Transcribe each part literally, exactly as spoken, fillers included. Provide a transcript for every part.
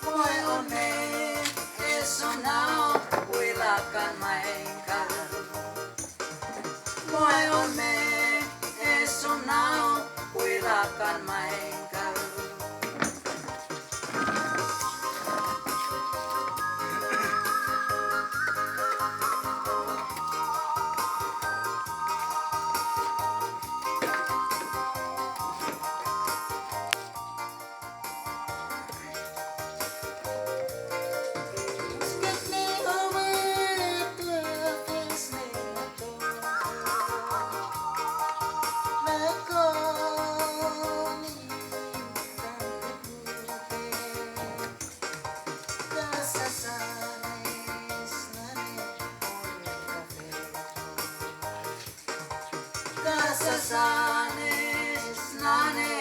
Mo'e one, eso nao, uilakan maenka. Mo'e one, eso nao, uilakan maenka. Kasasanes nane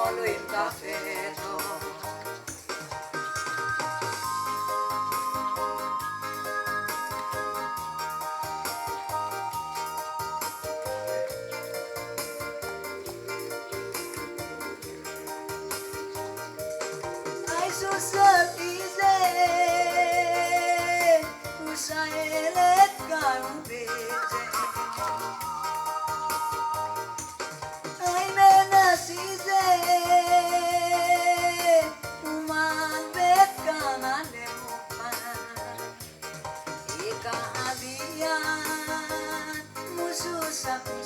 oluim kafeto. Ai susa tize, usa elet ka umbete. Ai mena size, uman bet ka nane upa. Ika abia, musu sapi.